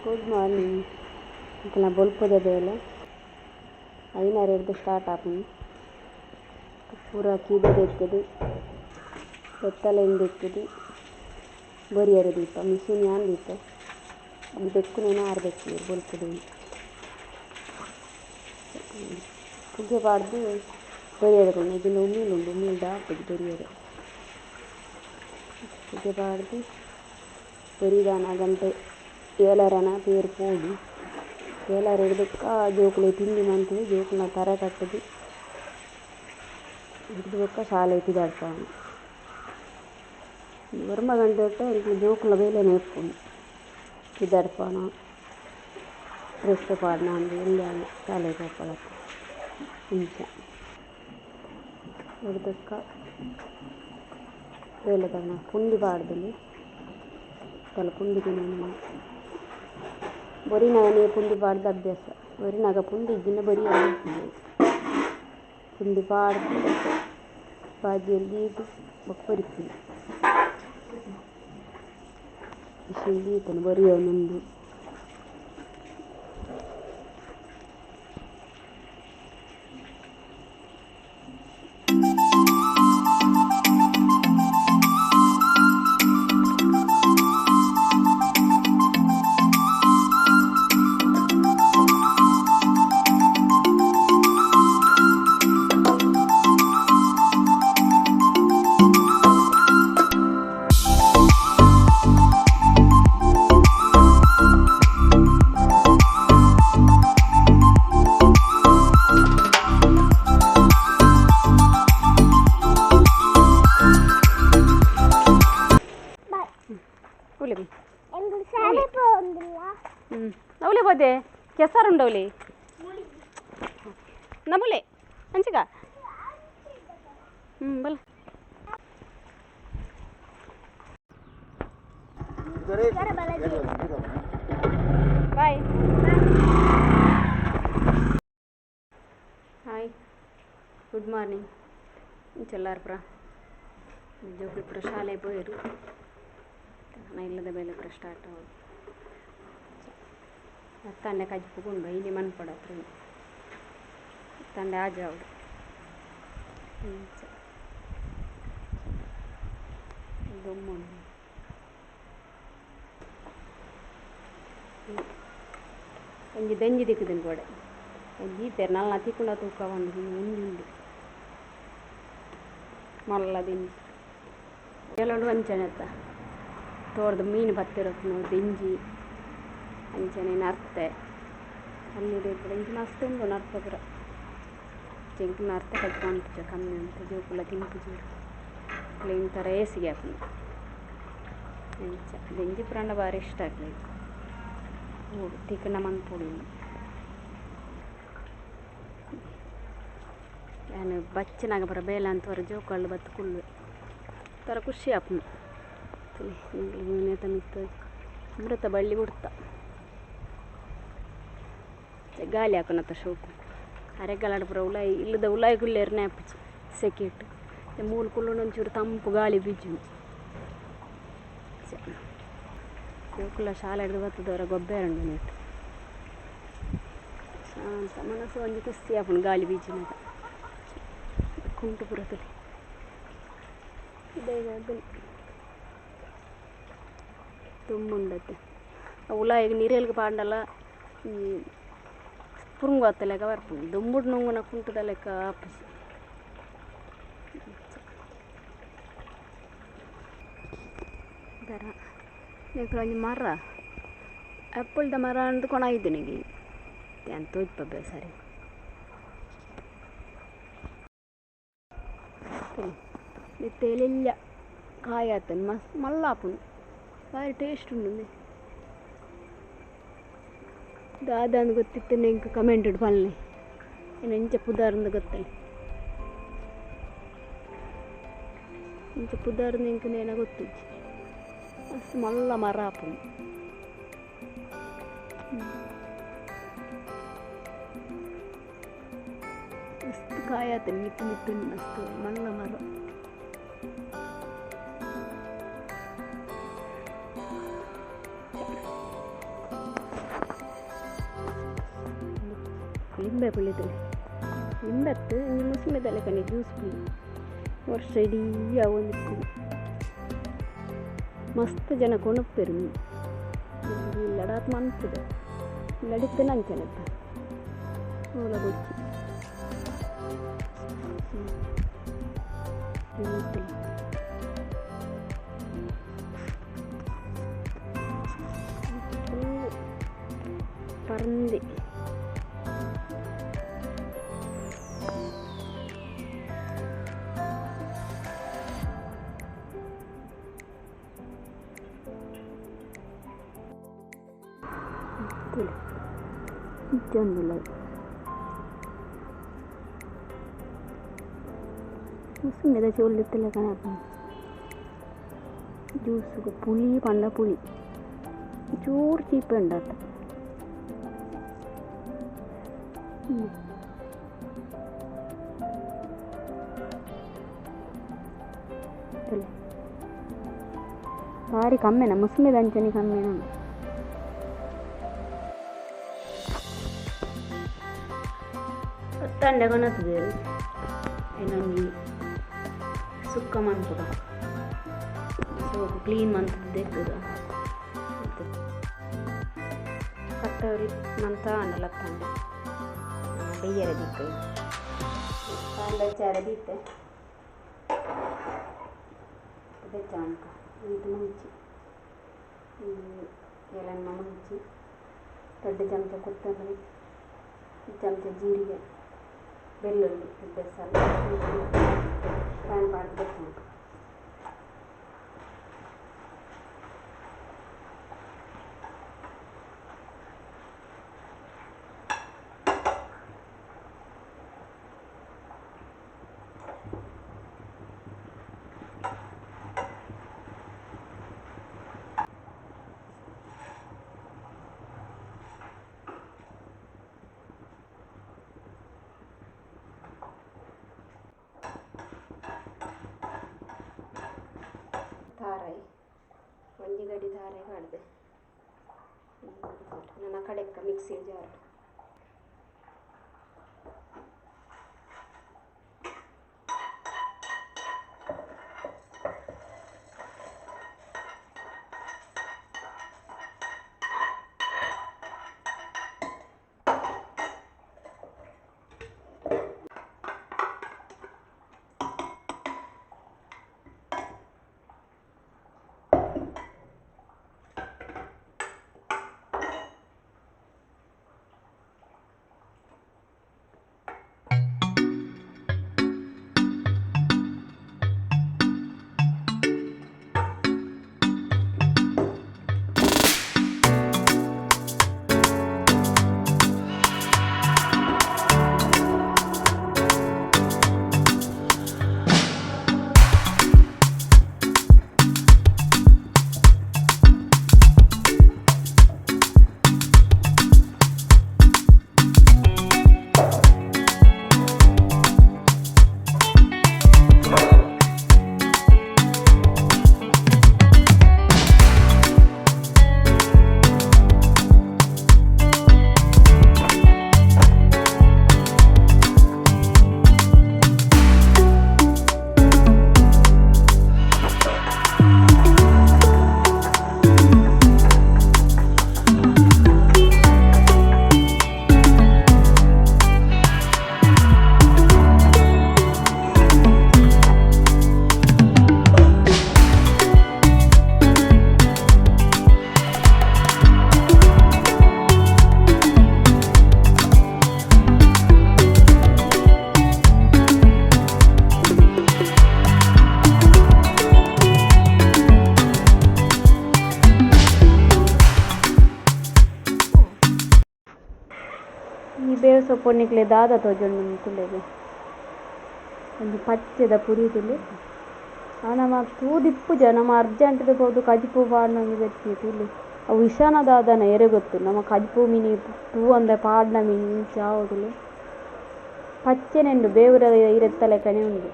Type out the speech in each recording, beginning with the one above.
Good morning. ಎಂಕಲ್ನ ಬೊಲ್ಪುದ ಬೇಲೆ ಐನಾರೆಡ್ದ್ start ಆಪುಂಡು. ಪೂರ ಕಿದೆ ದೆಕ್ಕುದು ಪೆತ್ತಲೆನ್ ದೆಕ್ಕುದು ಬೊರಿಯರೆ ದೀಪ ಮಿಷಿನ್ ಯಾನ್ ದೀಪೆ ದೆಕ್ಕುನೇನ ಆರ್ ದೆಕ್ಕುವೆರ್ ಬೊಲ್ಪುದ ಪುಗೆ ಪಾಡ್ದು ಬೊರಿಯರೆ ಕೊರ್ನ ಇಜ್ಜಿಂಡ ಉಮಿಲ್ ಉಂಡು ಉಮಿಲ್ದ ಆಪುಜಿ ಬೊರಿಯರೆ ಪುಗೆ ಪಾಡ್ದು ಬೊರಿದಾನ ಗಂಟೆ ಏಳರನ ಪೇರ್ ಪೋಡು ಏಳರೆಡ್ದ್ ಬೊಕ್ಕ ಜೋಕುಲು ತಿಂಡಿ ಮಂತುದು ಜೋಕುಲ್ನ ತರೆ ಕಟ್ಟುದು ಇಡ್ದು ಬೊಕ್ಕ ಶಾಲೆ ಪಿದಾಡ್ಪಾವುನು ಒರ್ಂಬ ಗಂಟೆ ಎಂಕ್ಲೆ ಜೋಕುಲ್ನ ಬೇಲೆನೆ ಇಪ್ಪುಂಡು ಪಿದಾಡ್ಪಾವುನ ಡ್ರೆಸ್ ಪಾಡ್ನ ಅಂದ್ ಎಲ್ಯ ಶಾಲೆಗ್ ಪೋಪೊಡತ್ತ ಇಂಚ ಬೊಕ್ಕ ಬೇಲೆದಗ್ಲ್ನ ಪುಂಡಿ ಪಾಡ್ದುಂಡು ತಲ ಪುಂಡಿ ತಿನೊಂದು ಬೊರಿನಗನೆ ಪುಂಡಿ ಪಾಡ್ದು ಅಭ್ಯಾಸ ಬೊರಿನಗ ಪುಂಡಿ ಇಜ್ಜಿಂಡ ಬೊರಿಯರೆ ಪುಂಡಿ ಪಾಡ್ದು ಬಾಜಿಯಲ್ಲಿ ದೀದ್ ಬೊಕ್ಕ ಬೊರಿಪುನಿ ಮಿಷಿನ್ ದೀತುಂಡು ಬೊರಿಯೊಂದುಂಡು. ಅವಲೇ ಬೋದೆ ಕೆಸರುಂಡವಲಿ ನಮ್ಮಲೆ ಅಂಚಿಗ ಹ್ಞೂ ಬಲ. ಬಾಯ್. Hi, good morning. ಇಂಚೆಲ್ಲಾರು ಪುರ ಜೋಕುಲು ಪೂರ ಶಾಲೆ ಪೋಯೆರ್. ಇಲ್ಲದ ಬೇಲೆ ಪೂರ ಸ್ಟಾರ್ಟ್ ಆವೊಡು. ಅತ್ತಂಡೆ ಕಜ್ಪು ಉಂಡು ಇನಿ ಮನ್ಪೊಡತ್ರ ಅತ್ತಂಡೆ ಆಜಾವೊಡು ಇಂಚ ದೊಮ್ಮುಂಡು ಒಂಜಿ ದೆಂಜಿ ದಿಕ್ಕುದುಂಡು ಗೋಡೆ ದೀತೆರ್ ನಲ್ಲ ತಿಕ್ಕುಂಡ ತೂಕ ಉಂಡು ಒಂಜಿ ಉಂಡು ಮಲ್ಲ ದೆಂಜಿ ಕೆಲವೊಂಡು ಅಂಚನೆ ಅತ್ತ ತೋರ್ದು ಮೀನು ಬತ್ತಿರಪ್ಪುನು ದೆಂಜಿ ಅಂಚನೆ ನರ್ತೆ ಅಲ್ಲಿ ಪೂರ ಇಂಚ ಮಸ್ತ್ ಉಂಡು ನರ್ತೆ ಪೂರ ಎಂಕ್ ನರ್ತೆ ಕಜ್ಜಿ ಮನ್ಪುಜ ಕಮ್ಮಿ ಉಂಟು ಜೋಕುಲ ತಿನ್ಪುಜೆರ್ ಕ್ಲೀನ್ ಥರ ಏಸಿಗೆ ಆಪುಂಡು ಅಂಚ ದೆಂಜಿ ಪೂರ ಬಾರಿ ಇಷ್ಟ ಅಕ್ಲೆಗ್ ತಿಕ್ಕುಂಡ ಮನ್ಪೊಡು. ಯಾನ್ ಬಚ್ಚನಾಗ ಪೂರ ಬೇಲೆ ಅಂತವರ ಜೋಕುಲು ಬತ್ತ್ ಕುಲ್ಲುವೆ ಒಂಥರ ಖುಷಿ ಆಪುಂಡು. ನೇತ ಮಿತ್ತ್ ಅಮೃತ ಬಳ್ಳಿ ಬುಡ್ತ ಗಾಳಿ ಹಾಕುನತ್ತ ಶೋಕು ಅರೆಗಾಲಡ್ ಪೂರ ಉಲಾಯಿ ಇಲ್ಲದ ಉಲಾಯಿ ಕುಲ್ಲೆರ್ನೆ ಆಪುಜಿ ಸೆಕೆಟ್ ಮೂಲು ಕುಲ್ಲುಂಡ ಒಂಚೂರು ತಂಪು ಗಾಳಿ ಬೀಜುಂಡು. ಜೋಕುಲ ಶಾಲೆಡ್ದ್ ಬತ್ತುದವರ ಗೊಬ್ಬೆರುಂಡು ನೆಟ್ ಶಾಂತ ಮನಸ್ಸು ಒಂಜಿ ಖುಷಿ ಆಪುಂಡು ಗಾಳಿ ಬೀಜುನಗ ಕುಂಟು ಪೂರ ತೂಲೆ ತುಂಬುಂಡತ್ತೆ ಉಲಾಯಿಗ್ ನಿರೆಲ್ಗ್ ಪಾಂಡಲ ಈ ಪುರುಂಗು ಲೆಕ್ಕ ಬರ್ಪುಂಡು ದುಂಬುಡು ನುಂಗುನ ಕುಂಟುದ ಲೆಕ್ಕ ಆಪುಜಿ. ದರ ನೆಕ್ಕ್ ಒಂಜಿ ಮರ ಆಪಲ್ದ ಮರ ಅಂದ್ ಕೊನೈದಿನಿಗೆ ಯಾನ್ ತೋಜಿಪಬ್ಬೆ ಸರಿ ಇತ್ತೆ ಎಲ್ಯ ಕಾಯಿ ಆತುಂಡು ಮಸ್ತ್ ಮಲ್ಲ ಆಪುಂಡು ಬಾರಿ ಟೇಸ್ಟ್ ಉಂಡು ಉಂದೆ ದಾದಾಂದ್ ಗೊತ್ತಿತ್ತುಂಡ ಎಂಕ್ ಕಮೆಂಟ್ ಪನ್ಲೆ ಎನ್ನ ಇಂಚ ಪುದರ್ಂದ್ ಗೊತ್ತಲೆ ಇಂಚ ಪುದರ್ಂದ್ ಎಂಕ್ ನೇನ ಗೊತ್ತುಜ್ಜಿ ಮಸ್ತ್ ಮಲ್ಲ ಮರ ಆಪುಂಡು. ಮಸ್ತ್ ಕಾಯಿ ಆತುಂಡು ಮಿತ್ತ್ ಮಿತ್ತ್ ಉಂಡು ಮಸ್ತ್ ಮಲ್ಲ ಮರ. ಲಿಂಬೆ ಪುಳಿ ಲಿಂಬೆತ್ತು ಇಂಜಿ ಮುಸುಂಬೆದ ಲೆಕ್ಕನೆ ಜ್ಯೂಸ್ ಪುಳಿ ವರ್ಷ ಇಡೀ ಆವೊಂದಿಪ್ಪುಂಡು ಮಸ್ತ್ ಜನ ಕೊನೊಪೆರ್ ಇಲ್ಲಡಾತ್ ಮನ್ಪುದೆ ಇಲ್ಲಡಿತ್ತಿನ ಅಂಚನೆ ಓಲ ಬೊಡ್ಚಿ ಪರಂದಿ ಇಜ್ಜೊಂದುಲ್ಲ ಮುಸುಂಬೆದ ಚೋಲು ಇತ್ತಿಲೆಕನೆ ಆಪುಂಡು ಜ್ಯೂಸ್ ಪುಳಿ ಪಂಡ ಪುಳಿ ಚೂರು ಚೀಪೆ ಉಂಡತ್ತ ಬಾರಿ ಕಮ್ಮೆನ ಮುಸುಂಬೆದ ಅಂಚನೆ ಕಮ್ಮೆನ ಉಂಡು. ತಂಡೆ ಕೊನತ್ತುದೆರ್ ಐನೊಂಜಿ ಸುಕ್ಕ ಮನ್ಪುಗ ಸೋಕು ಕ್ಲೀನ್ ಮಂತುದು ದೆತ್ತುದ ಕತ್ತರಿ ಮಂತ ಆಂಡ ಲತ್ತಂಡೆ ಬೆಯ್ಯರೆ ದೀಕ ಕಾಂಡೆ ದೀತೆ ಬೆಚ್ಚ ಮನ್ಪ ಇದು ಮುಂಚಿ ಏಲನ್ನ ಮುಂಚಿ ದೊಡ್ಡ ಚಮಚ ಕೊತ್ತಂಬರಿ ಚಮಚ ಜೀರಿಗೆ ಬೆಳ್ಳುಳ್ಳಿ ಬೆಸಲ್ ಪ್ಯಾನ್ ಪಾಡ್ದು ಬೆಚ್ಚ ಮನ್ಪ. ಧಾರೆ ಒಂಜಿ ಗಡಿ ಧಾರೆ ಪಾಡ್ದೆ ನನ ಕಡೆಕ್ಕ ಮಿಕ್ಸಿ ಜಾರ್ ಈ ಬೇವು ಸೊಪ್ಪು ನಿಕ್ಲೆ ದಾದ ತೋಜೊಂಡು ನಿಕುಲೆಗ್ ಒಂಜಿ ಪಚ್ಚೆದ ಪುರಿ ತೂಲೆ ಆ ನಮ ತೂದಿಪ್ಪುಜ ನಮ ಅರ್ಜೆಂಟ್ ಪೋದು ಕಜಿಪು ಪಾಡ್ನ ಒಂಜಿ ಬೆತ್ತಿ ತೂಲೆ ಅವು ವಿಷನ ದಾದನ ಏರೆ ಗೊತ್ತು ನಮ ಕಜಿಪು ಮಿನಿ ತೂವಂದೆ ಪಾಡ್ನ ಮಿನಿ ಇಂಚ ಆವು ಪಚ್ಚೆನೆ ಉಂಡು ಬೇವುದ ಇರೆತ್ತ ಲೆಕ್ಕನೆ ಉಂಡು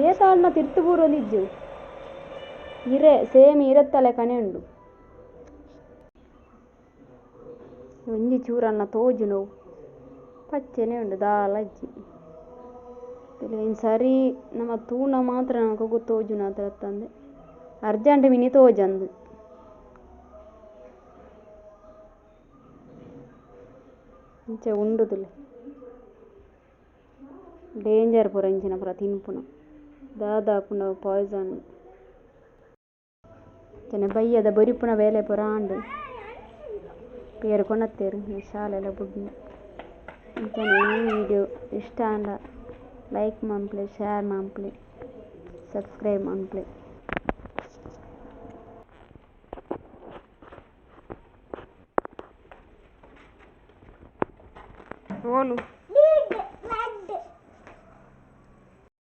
ಏತಾಂಡ ತಿರ್ತು ಬೂರೊಂದಿಜ್ಜು ಇರೆ ಸೇಮ್ ಇರೆತ್ತ ಲೆಕ್ಕನೆ ಉಂಡು. ಒಂಜಿ ಚೂರನ್ನ ತೋಜುಂಡು ಅವು ಪಚ್ಚೆನೆ ಉಂಡು ದಾಲ ಇಜ್ಜಿ ಐನ್ ಸರಿ ನಮ ತೂಂಡ ಮಾತ್ರ ನಮಕ್ ತೋಜುನಾತೆ ಅತ್ತಂದೆ ಅರ್ಜೆಂಟ್ ಮಿನಿ ತೋಜಂದ್. ಇಂಚ ಉಂಡು ತೂಲೆ ಡೇಂಜರ್ ಪೂರ ಇಂಚಿನ ಪೂರ ತಿನ್ಪುನ ದಾದ ಆಪುಂಡ ಅವು ಪೋಯಿಸನ್. ಅಂಚನೆ ಬಯ್ಯದ ಬೊರಿಪುನ ಬೇಲೆ ಪೂರ ಆಂಡ್ ಪೇರ್ ಕೊನತ್ತೆರ್ ಶಾಲೆಲ ಬುಡ್ಂಡ್ ಅಂಚನೆ ಈ ವಿಡಿಯೋ ಇಷ್ಟ ಆಂಡ ಲೈಕ್ ಮನ್ಪುಲೆ ಶೇರ್ ಮನ್ಪುಲೆ ಸಬ್ಸ್ಕ್ರೈಬ್ ಮನ್ಪುಲೆ. ಓಲು.